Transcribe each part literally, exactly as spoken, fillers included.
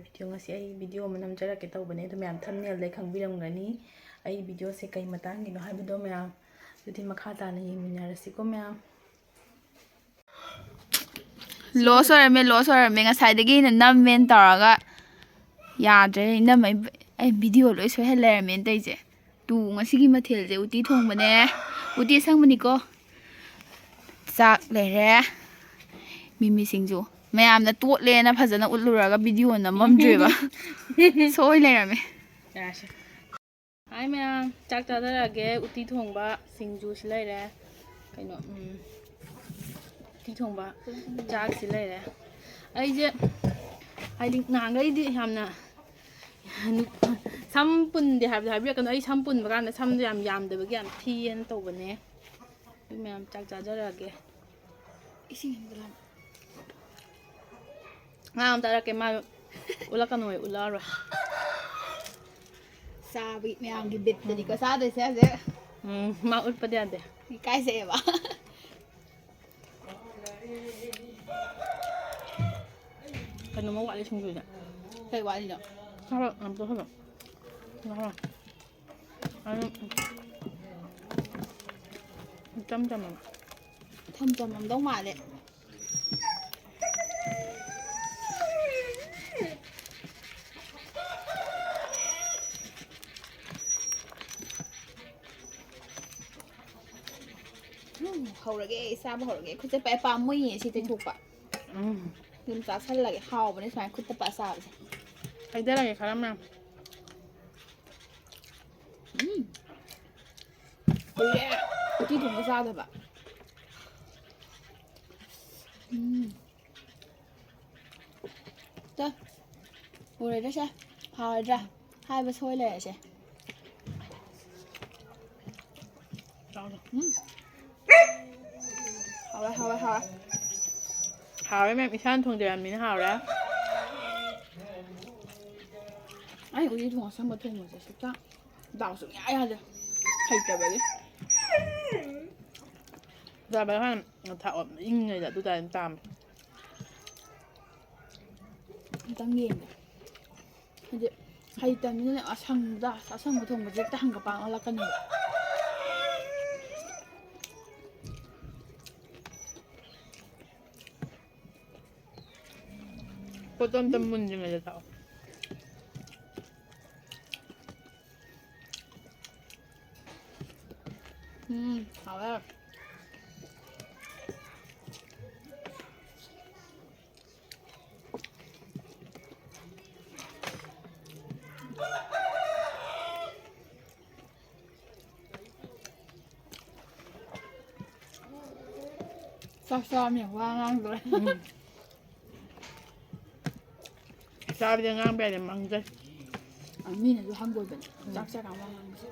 Video, ꯉꯁꯤ ꯑꯩ video ꯑꯃ ꯅꯝꯖꯔꯛꯀꯦ ꯇꯧꯕꯅꯦ, ꯑꯗꯣ ꯃꯌꯥꯝ ꯊꯝꯅꯦꯜꯗꯩ ꯈꯪꯕꯤꯔꯝꯒꯅꯤ ꯑꯩ ꯚꯤꯗꯤꯑꯣꯁꯦ ꯀꯩ ꯃꯇꯥꯡꯒꯤꯅꯣ ꯍꯥꯏꯕꯗꯣ꯫ ꯃꯌꯥꯝ ꯑꯗꯨꯗꯤ ꯃꯈꯥ ꯇꯥꯅ ꯌꯦꯡꯃꯤꯟꯅꯔꯁꯤꯀꯣ ꯃꯌꯥꯝ꯫ ꯂꯣꯁ ꯑꯣꯏꯔꯝꯃꯦ, ꯂꯣꯁ ꯑꯣꯏꯔꯝꯃꯦ꯫ ꯉꯁꯥꯏꯗꯒꯤ ꯑꯩꯅ ꯅꯝꯃꯦꯅ ꯇꯧꯔꯒ ꯌꯥꯗ꯭ꯔꯦ꯫ ꯏꯅꯝꯃ, ꯑꯩ, ꯑꯩ ꯚꯤꯗꯤꯑꯣ ꯂꯣꯏ ꯁꯣꯏꯍꯜ ꯂꯩꯔꯝꯃꯦꯅ ꯇꯧꯔꯤꯁꯦ꯫ ꯇꯨ, ꯉꯁꯤꯒꯤ ꯃꯊꯦꯜꯁꯦ ꯎꯇꯤ ꯊꯣꯡꯕꯅꯦ꯫ ꯎꯇꯤ ꯑꯁꯪꯕꯅꯤꯀꯣ꯫ ꯆꯥꯛ ꯂꯩꯔꯦ꯫ ꯃꯤꯃꯤ ꯁꯤꯡꯖꯨ꯫ ꯃꯌꯥꯝꯅ ꯇꯣꯠꯂꯦꯅ ꯐꯖꯅ ꯎꯠꯂꯨꯔꯒ ꯚꯤꯗꯤꯑꯣ ꯅꯝꯃꯝꯗ꯭ꯔꯦꯕ꯫ ꯁꯣꯏ ꯂꯩꯔꯝꯃꯦ꯫ ꯌꯥꯔꯦꯁꯦ꯫ ꯍꯥꯏ ꯃꯌꯥꯝ, ꯆꯥꯛ ꯆꯥꯖꯔꯛꯑꯒꯦ꯫ ꯎꯇꯤ ꯊꯣꯡꯕ, ꯁꯤꯡꯖꯨꯁꯤ ꯂꯩꯔꯦ꯫ ꯀꯩꯅꯣ, ꯎꯝ, ꯎꯇꯤ ꯊꯣꯡꯕ, ꯆꯥꯛꯁꯤ ꯂꯩꯔꯦ꯫ ꯑꯩꯁꯦ ꯍꯥꯏꯗꯤ ꯅꯍꯥꯟꯈꯩꯗꯤ ꯌꯥꯝꯅ ꯁꯝ ꯄꯨꯟꯗꯦ ꯍꯥꯏꯕꯗꯣ ꯍꯥꯏꯕꯤꯔꯛꯀꯅꯨ꯫ ꯑꯩ ꯁꯝ ꯄꯨꯟꯕ ꯀꯥꯟꯗ ꯁꯝꯗꯣ ꯌꯥꯝ ꯌꯥꯝꯗꯕꯒꯤ ꯌꯥꯝ ꯊꯤꯌꯦꯅ ꯇꯧꯕꯅꯦ꯫ ꯑꯗꯨ ꯃꯌꯥꯝ ꯆꯥꯛ ꯆꯥꯖꯔꯛꯑꯒꯦ꯫ ꯏꯁꯤꯡ ꯑꯝꯇ ꯂꯥꯝ-, ꯉꯥ ꯑꯃ ꯆꯥꯔꯛꯀꯦ꯫ ꯃꯥ ꯎꯠꯂꯛꯀꯅꯣꯌꯦ, ꯎꯠꯂꯛꯑꯔꯣꯏ꯫ ꯆꯥꯕꯒꯤ ꯃꯌꯥꯝꯒꯤ ꯕꯤꯠꯇꯅꯤꯀꯣ ꯆꯥꯗꯣꯏꯁꯦ ꯍꯧꯖꯤꯛ꯫ ꯎꯝ, ꯃꯥ ꯎꯠꯄꯗꯤ ꯌꯥꯗꯦ꯫ ꯏꯀꯥꯏꯖꯩꯌꯦꯕ꯫ ꯀꯩꯅꯣꯝꯃ ꯋꯥꯠꯂꯤ ꯁꯤꯡꯖꯨꯗ꯫ ꯀꯩ ꯋꯥꯠꯂꯤꯅꯣ? ꯈꯔ ꯑꯝꯇ ꯍꯜꯂꯣ꯫ ꯉꯥꯏꯈꯣ꯫ ꯑꯗꯨꯝ ꯏꯆꯝ ꯆꯝꯃꯕ꯫ ꯏꯆꯝ ꯆꯝꯃꯝꯗꯧ ꯃꯥꯜꯂꯦ꯫ ꯎꯝ, ꯍꯧꯔꯒꯦ, ꯑꯩ ꯆꯥꯕ ꯍꯧꯔꯒꯦ꯫ ꯈꯨꯠꯁꯦ ꯄꯥꯏ ꯄꯥꯝꯃꯨꯏꯌꯦ ꯁꯤ ꯇꯩꯊꯣꯛꯄ꯫ ꯎꯝ꯫ ꯑꯗꯨꯝ ꯆꯥꯁꯜꯂꯒꯦ꯫ ꯍꯥꯎꯕꯅꯦ ꯁꯨꯃꯥꯏꯅ ꯈꯨꯠꯇ ꯄꯥꯏ ꯆꯥꯕꯁꯦ꯫ ꯍꯩꯗꯔꯒꯦ ꯈꯔ ꯃꯌꯥꯝ꯫ ꯎꯝ꯫ ꯀꯨꯏꯔꯦ ꯎꯇꯤ ꯊꯣꯡꯕ ꯆꯥꯗꯕ꯫ ꯎꯝ꯫ ꯇ, ꯎꯔꯗ꯭ꯔꯥ ꯁꯦ? ꯍꯥꯎꯔꯗ꯭ꯔꯥ? ꯍꯥꯏꯕ ꯁꯣꯏ ꯂꯩꯔꯦꯁꯦ꯫ ꯎꯝ꯫ ꯍꯥꯎꯔꯦ, ꯍꯥꯎꯔꯦ, ꯍꯥꯎꯔꯦ꯫ ꯍꯥꯎꯔꯦ ꯃꯦꯝ, ꯏꯁꯥꯅ ꯊꯣꯡꯖꯔꯕꯅꯤꯅ ꯍꯥꯎꯔꯦ꯫ ꯑꯩ ꯎꯇꯤ ꯊꯣꯡ ꯑꯁꯪꯕ ꯊꯣꯡꯕꯁꯦ ꯁꯨꯛꯆꯥ ꯗꯥꯎ ꯁꯨꯡꯌꯥ ꯌꯥꯗꯦ꯫ ꯍꯩꯇꯕꯒꯤ꯫ ꯆꯥꯕ ꯍꯥꯟꯅ ꯊꯥꯛꯑꯣ, ꯏꯪꯉꯤꯉꯩꯗ ꯑꯗꯨ ꯇꯥꯏꯝ ꯆꯥꯝꯃꯦ꯫ ꯑꯝꯇꯪ ꯌꯦꯡꯒꯦ꯫ ꯍꯥꯏꯗꯤ ꯍꯩꯇꯕꯅꯤꯅ ꯑꯁꯪꯕꯗ, ꯑꯁꯪꯕ ꯊꯣꯡꯕꯁꯦ ꯍꯦꯛꯇ ꯍꯪꯒꯄꯥꯟ ꯑꯣꯜꯂꯛꯀꯅꯦꯕ꯫ ꯄꯣꯠꯇꯣ ꯑꯝꯇ ꯃꯨꯟꯗ꯭ꯔꯤꯉꯩꯗ ꯊꯥꯛꯑꯣ꯫ ꯎꯝ, ꯍꯥꯎꯋꯦ꯫ ꯆꯥꯛ ꯆꯥꯕ ꯃꯤ ꯋꯥ ꯉꯥꯡꯗꯣꯔꯦ꯫ ꯎꯝ꯫ ꯆꯥꯕꯗꯤ ꯉꯥꯡꯕ ꯌꯥꯗꯦ, ꯃꯥꯡꯖꯩ꯫ ꯑ, ꯃꯤꯅꯁꯨ ꯍꯪꯒꯣꯏꯕꯅꯦ, ꯎꯝ꯫ ꯆꯥꯛ ꯆꯥꯔ ꯋꯥ ꯉꯥꯡꯕꯁꯦ꯫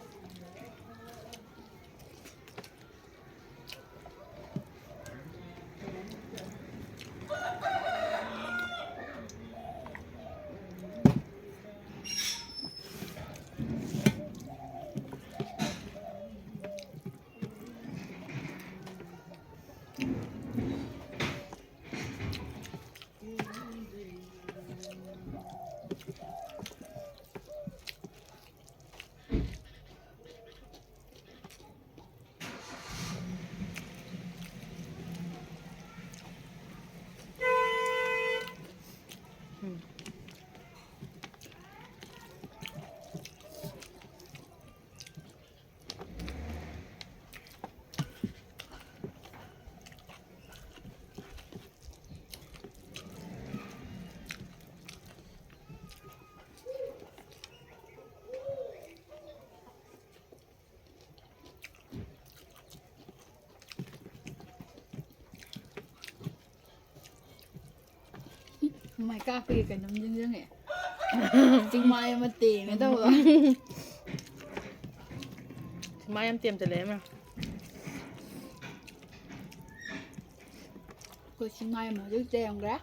ꯃꯥꯏ ꯀꯥꯞꯄꯒꯤ ꯀꯩꯅꯣꯝ ꯅꯤꯡꯁꯤꯡꯉꯛꯑꯦ꯫ ꯆꯤꯡꯃꯥꯏ ꯑꯃ ꯇꯦꯝꯃꯦ ꯇꯧꯕꯗꯣ꯫ ꯆꯤꯡꯃꯥꯏ ꯌꯥꯝ ꯇꯦꯝꯖꯜꯂꯛꯑꯦ ꯃꯥ꯫ ꯑꯩꯈꯣꯏ ꯆꯤꯡꯃꯥꯏ ꯑꯃ ꯍꯧꯖꯤꯛ ꯇꯦꯝꯈ꯭ꯔꯦ꯫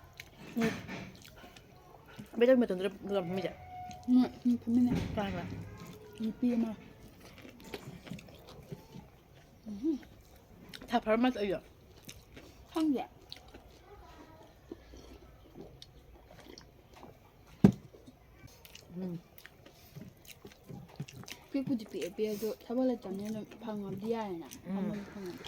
ꯎꯝ꯫ ꯕꯦꯗꯧꯒꯤ ꯃꯇꯣꯟꯗꯨꯔ ꯗꯨꯀꯥꯟ ꯐꯝꯃꯤꯁꯦ? ꯎꯝ, ꯎꯝ, ꯐꯝꯃꯤꯅꯦ꯫ ꯀꯅꯥ ꯀꯅꯥ? ꯅꯨꯄꯤ ꯑꯃ꯫ ꯎꯝ꯫ ꯊꯥ ꯐꯥꯔꯝꯃꯁꯨ ꯑꯩꯁꯨ꯫ ꯈꯪꯗꯦ꯫ ꯎꯝ꯫ ꯄꯤꯛꯄꯨꯗꯤ ꯄꯤꯛꯑꯦ, ꯄꯤꯛꯑꯁꯨ ꯊꯕꯛ ꯂꯩꯇꯕꯅꯤꯅ ꯑꯗꯨꯝ ꯐꯪꯉꯕꯗꯤ ꯌꯥꯔꯦꯅ꯫ ꯎꯝ꯫ ꯐꯪꯉꯕꯗꯤ ꯐꯪꯉꯦ꯫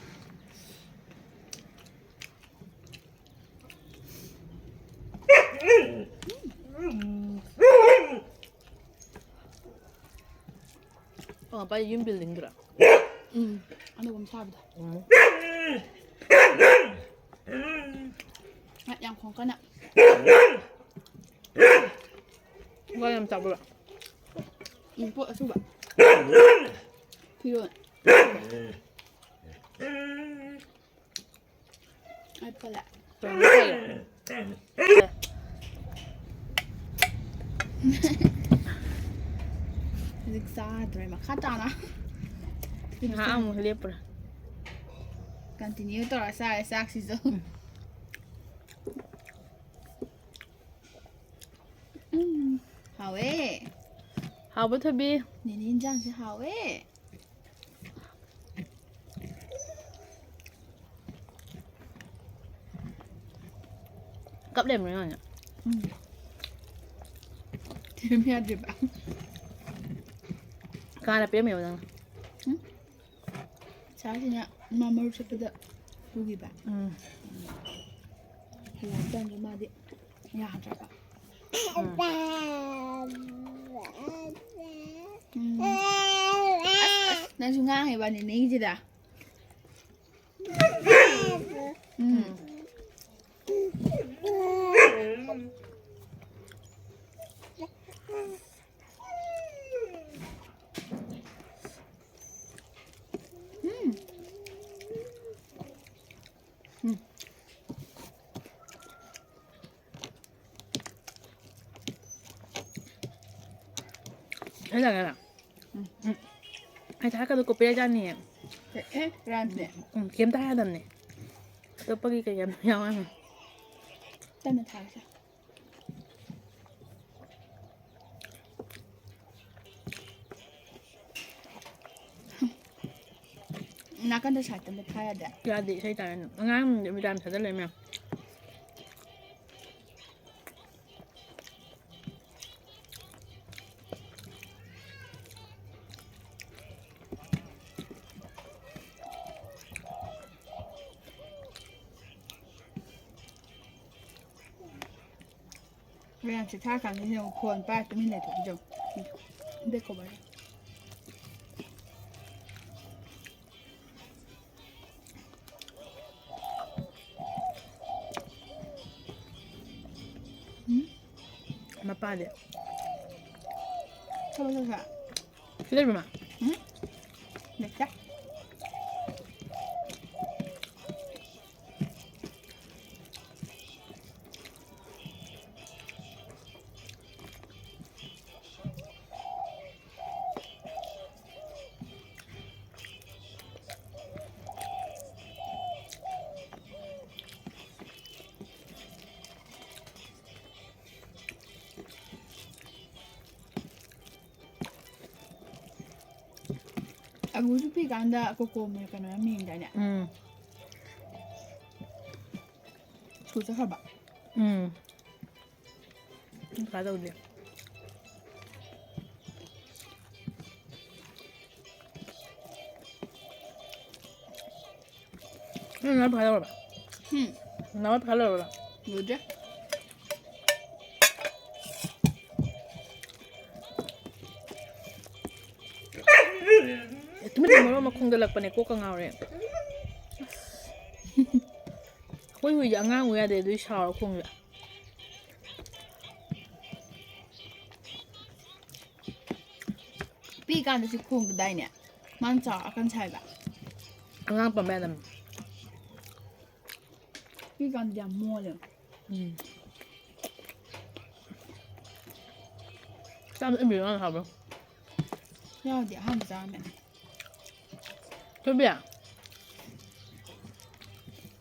ꯑꯣ, ꯃꯄꯥ ꯌꯨꯝ buildingꯗꯨꯔꯣ? ꯎꯝ, ꯑꯅꯧꯕ ꯑꯃ ꯁꯥꯕꯗꯣ꯫ ꯎꯝ꯫ ꯉꯥ ꯌꯥꯝ ꯈꯣꯡꯀꯟꯅ꯫ ꯋꯥ ꯌꯥꯝ ꯆꯥꯎꯕ꯭ꯔꯣ? ꯎꯝ, ꯄꯣꯠ ꯑꯁꯨꯕ꯫ ꯐꯤꯔꯣꯜ꯫ ꯑꯩ ꯄꯜꯂꯦ꯫ ꯍꯧꯖꯤꯛ ꯆꯥꯗ꯭ꯔꯦ, ꯃꯈꯥ ꯇꯥꯅ꯫ ꯉꯥꯏꯍꯥꯛ ꯑꯃꯨꯛ ꯂꯦꯞꯄꯨꯔꯦ꯫ Continue ꯇꯧꯔ ꯆꯥꯔꯦ ꯆꯥꯛꯁꯤꯁꯨ꯫ ꯎꯝ꯫ ꯎꯝ, ꯍꯥꯎꯋꯦ꯫ ꯍꯥꯎꯕ ꯊꯣꯏꯕꯤ꯫ ꯅꯦꯅꯦ ꯏꯟꯖꯥꯡꯁꯦ ꯍꯥꯎꯋꯦ꯫ ꯀꯞ ꯂꯩꯔꯝꯃꯦ ꯃꯥꯅ꯫ ꯎꯝ꯫ ꯊꯦꯝ ꯌꯥꯗ꯭ꯔꯤꯕ꯫ ꯀꯅꯥꯅ ꯄꯤꯔꯝꯃꯤꯕ ꯅꯪꯅ? ꯎꯝ? ꯁꯥꯁꯤꯅ ꯃꯥ ꯃꯔꯨ ꯆꯠꯄꯗ ꯄꯨꯈꯤꯕ꯫ ꯎꯝ꯫ ꯍꯜꯂꯛꯑꯀꯥꯟꯗ ꯃꯥꯗꯤ ꯌꯥꯗ꯭ꯔꯕ꯫ ꯎꯝ꯫ ꯎꯝ꯫ ꯑꯁ, ꯑꯁ, ꯅꯪꯁꯨ ꯉꯥꯡꯉꯦꯕ ꯅꯦꯅꯦꯒꯤꯁꯤꯗ꯫ ꯎꯝ꯫ ꯎꯝ꯫ ꯎꯝ꯫ ꯑꯩ ꯂꯥꯛꯑꯦ ꯂꯥꯛꯑꯦ꯫ ꯎꯝ꯫ ꯎꯝ꯫ ꯑꯩ ꯊꯥꯔꯛꯀꯗꯣ copyright ꯆꯥꯅꯤꯌꯦ꯫ ꯑꯦ, ꯑꯦ, ꯔꯥꯟꯁꯅꯦ꯫ ꯎꯝ, ꯀꯩꯝꯇ ꯍꯥꯏꯗꯕꯅꯦ꯫ ꯑꯇꯣꯞꯄꯒꯤ ꯀꯩ ꯌꯥꯝ ꯌꯥꯎꯔꯝꯃꯦ꯫ ꯇꯞꯅ ꯊꯥꯔꯁꯦ꯫ ꯅꯥꯀꯟꯗ side ꯑꯝꯗ ꯊꯥ ꯌꯥꯗꯦ? ꯌꯥꯗꯦ, ꯏꯁꯩ ꯇꯥꯔꯦ꯫ ꯑꯉꯥꯡ ꯃꯌꯥꯝ ꯊꯥꯖꯜꯂꯦ ꯃꯌꯥꯝ꯫ ꯃꯌꯥꯝꯁꯦ ꯊꯥꯔꯀꯥꯟꯗ ꯌꯦꯡꯉꯨ, ꯐꯣꯟ ꯄꯥꯏꯔ ꯇꯨꯃꯤꯟ ꯂꯩꯊꯣꯛꯈꯤꯗꯣ꯫ Bag cover. ꯎꯝ? ꯃꯄꯥꯗꯤ? ꯊꯕꯛ ꯆꯠꯈ꯭ꯔꯦ? ꯁꯤꯗ ꯂꯩꯕ꯭ꯔꯣ ꯃꯥ? ꯎꯝ? ꯂꯩꯇꯦ꯫ ꯑꯒꯨꯁꯨ ꯄꯤꯀꯥꯟꯗ ꯀꯣꯀꯣ ꯃꯦ-, ꯀꯩꯅꯣ ꯌꯥꯝ ꯌꯦꯡꯗꯥꯏꯅꯦ? ꯎꯝ꯫ ꯁ꯭ꯀꯨꯜ ꯆꯠꯈ꯭ꯔꯕ? ꯎꯝ꯫ ꯀꯩꯀꯥ ꯇꯧꯗꯦ꯫ ꯅꯪ ꯅꯅꯥꯎ ꯄꯩꯈꯥ ꯂꯧꯔꯕ? ꯍꯨꯝ? ꯅꯅꯥꯎ ꯄꯩꯈꯥ ꯂꯧꯔꯕ? ꯂꯣꯏꯗ꯭ꯔꯤ꯫ ꯑꯦ, ꯇꯨꯃꯤꯟꯅ ꯃꯔꯣꯟ ꯑꯃ ꯈꯣꯡꯗꯠꯂꯛꯄꯅꯦ, ꯀꯣꯛꯀ ꯉꯥꯎꯔꯦ꯫ ꯑꯩꯈꯣꯏ ꯍꯨꯏꯁꯦ ꯑꯉꯥꯡ ꯎ ꯌꯥꯗꯦ, ꯑꯗꯨꯏ ꯁꯥꯎꯔ ꯈꯣꯡꯉꯤꯕ꯫ ꯄꯤꯛꯏꯀꯥꯟꯗꯁꯨ ꯈꯣꯡꯗꯗꯥꯏꯅꯦ? ꯃꯥꯅ ꯆꯥꯎꯔꯀꯥꯟ ꯁꯥꯏꯕ꯫ ꯑꯉꯥꯡ ꯄꯝꯕ ꯌꯥꯗꯕꯅꯤ꯫ ꯄꯤꯛꯏꯀꯥꯟꯗꯗꯤ ꯌꯥꯝ ꯃꯣꯜꯂꯦ꯫ ꯎꯝ꯫ ꯆꯥꯝ ꯏꯟꯕꯤꯔꯣ ꯍꯥꯏꯕ꯭ꯔꯣ? ꯌꯥꯎꯗꯦ, ꯑꯍꯥꯟꯕ ꯆꯥꯔꯝꯕꯅꯦ꯫ ꯊꯣꯏꯕꯤ꯫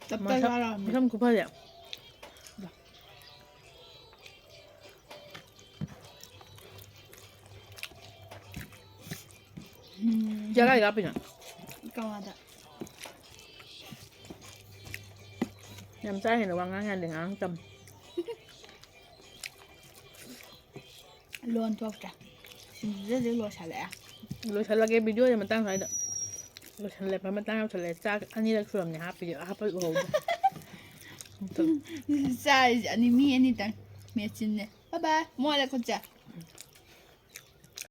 ꯇꯞ ꯇꯞ ꯃꯁꯝ, ꯆꯥꯔꯛꯑꯝꯅꯦ꯫ ꯃꯁꯝ ꯈꯨꯐꯖꯦ꯫ ꯎꯝ꯫ ꯆꯦ ꯀꯥꯏ ꯀꯥꯞꯄꯤꯅꯣ? ꯀꯋꯥꯗ꯫ ꯌꯥꯝ ꯆꯥꯔꯤꯉꯩꯗ ꯋꯥ ꯉꯥꯡ ꯌꯥꯗꯦ, ꯉꯥꯡ ꯇꯝ꯫ ꯂꯣꯟ ꯊꯣꯛꯇ꯭ꯔꯦ꯫ ꯁꯤꯡꯖꯨꯁꯦ ꯍꯧꯖꯤꯛ ꯂꯣꯏꯁꯤꯜꯂꯛꯑꯦ꯫ ꯂꯣꯏꯁꯤꯜꯂꯒꯦ ꯚꯤꯗꯤꯑꯣꯁꯦ ꯃꯇꯥꯡ ꯁ꯭ꯋꯥꯏꯗ꯫ ꯂꯣꯏꯁꯤꯜꯂꯛꯄ ꯃꯇꯥꯡ ꯌꯧꯁꯤꯜꯂꯛꯑꯦ꯫ ꯆꯥꯛ ꯑꯅꯤꯔꯛ ꯁꯨꯔꯝꯅꯦ ꯍꯥꯞꯄꯤꯁꯦ, ꯍꯥꯞꯄ ꯎꯍꯧꯗꯦ꯫ ꯆꯥꯔꯤꯁꯦ ꯑꯅꯤ, ꯃꯤ ꯑꯅꯤꯇꯪ꯫ ꯃꯦꯆꯤꯟꯅꯦ꯫ ꯕꯥꯏ ꯕꯥꯏ꯫ ꯃꯣꯠꯂꯦ ꯈꯨꯠꯁꯦ꯫